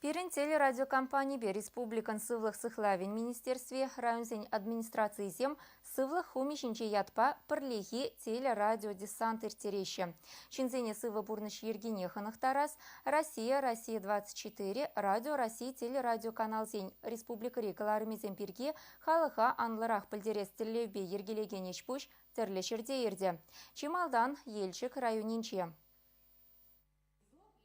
Пирӗн телерадиокомпанипе республикӑн Сывлӑх сыхлавӗн министерстви, районсен администрацийӗсем Сывлӑх хумӗ ҫинче ятпа пӗрлехи телерадиодесант ирттереҫҫӗ. Ҫынсене сывӑ пурнӑҫ йӗркине хӑнӑхтарас, Россия, Россия-24, Радио России телерадиоканалсен республикӑри кӑларӑмӗсем пирки халӑха анлӑрах пӗлтерес тӗллевпе йӗркелекен ӗҫ-пуҫ тӗрлӗ ҫӗрте иртӗ. Чи малтан Елчӗк районӗнче.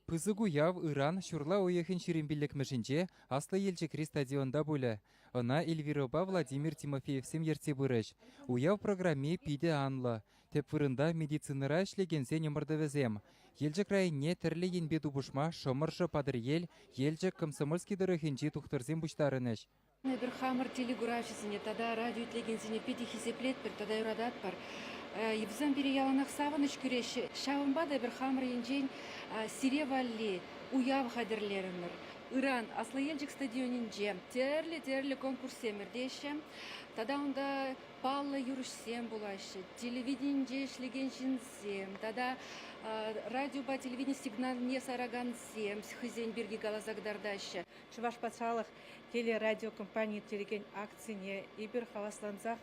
Пысӑк уяв ыран ҫурла уйӑхӗн 25-мӗшӗнче Аслӑ Елчӗкри стадионта пулӗ. Ӑна Эльвирӑпа Владимир Тимофеевсем ертсе пырӗҫ. Уяв программи питӗ анлӑ. Тӗп вырӑнта медицинӑра ӗҫлекенсен ӑмӑртӑвӗсем. Елчӗк районне тӗрлӗ енпе тупӑшма Шӑмӑршӑ, Патӑрьел, Елчӗк, Комсомольски тӑрӑхӗнчи тухтӑрсем пуҫтарӑнӗҫ. Эпир хамӑр телекуравҫӑсене тата радио итлекенсене питӗ хисеплетпӗр тата юрататпӑр. Вӗсем пире яланах савӑнӑҫ кӳреҫҫӗ. Ҫавӑнпа та эпир хамӑр енчен сире валли уяв хатӗрлерӗмӗр. Ыран Аслӑ Елчӗк стадионӗнче тӗрлӗ-тӗрлӗ конкурссем иртеҫҫӗ. Тата унта паллӑ юрӑҫсем пулаҫҫӗ, телевиденинче ӗҫлекен ҫынсем тата радиопа телевидени сигналне саракансем хӑйсен пирки каласа кӑтартаҫҫӗ. Чӑваш патшалӑх телерадиокомпани ирттерекен акцине эпир хаваслансах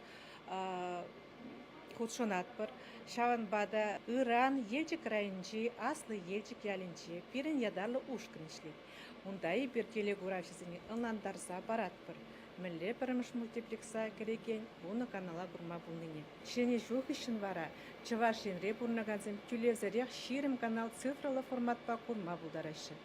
хутшӑнатпӑр. Ҫавӑнпа та ыран Елчӗк районӗнчи Аслӑ Елчӗк ялӗнче пирӗн ятарлӑ ушкӑн ӗҫлет. Унта эпир телекуравҫӑсене ӑнлантарса паратпӑр, мӗнле пӗрремӗш мультиплекса кӗрекен 10 канала курма пулнине. Ҫӗнӗ ҫул хыҫҫӑн вара Чӑваш Енре пурӑнакансем тӳлевсӗрех 20 канал цифрӑллӑ форматпа курма пултараҫҫӗ.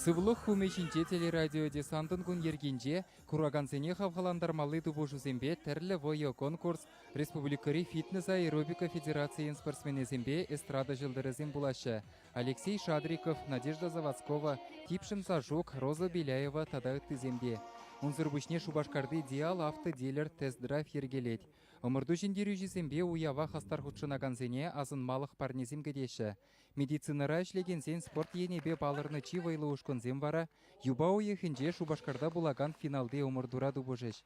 Сывлӑх хумӗ ҫинче телерадиодесантӑн кун йӗркинче куракансене хавхалантармалли тупӑшусемпе тӗрлӗ вӑйӑ-конкурс, республикӑри фитнес-аэробика федерацийӗн спортсменӗсемпе эстрада ҫӑлтӑрӗсем пулаҫҫӗ. Алексей Шадриков, Надежда Заводскова, Типшӗм Сашук, Роза Беляева тата ыттисем те. Унсӑр пуҫне Шупашкарти Диал автодилер тест-драйв йӗркелет. Ӑмӑрту ҫӗнтерӳҫисемпе уява хастар хутшӑнакансене асӑнмалӑх парнесем кӗтеҫҫӗ. Медицинӑра ӗҫлекенсен спорт енӗпе палӑрнӑ чи вӑйлӑ ушкӑнсем вара юпа уйӑхӗнче Шупашкарта пулакан финалти ӑмӑртура тупӑшӗҫ.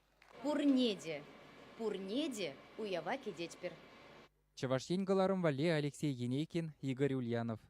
Пурне те, пурне те уява кӗтетпӗр. Чӑваш Ен кӑларӑм валли Алексей Енейкин, Игорь Ульянов.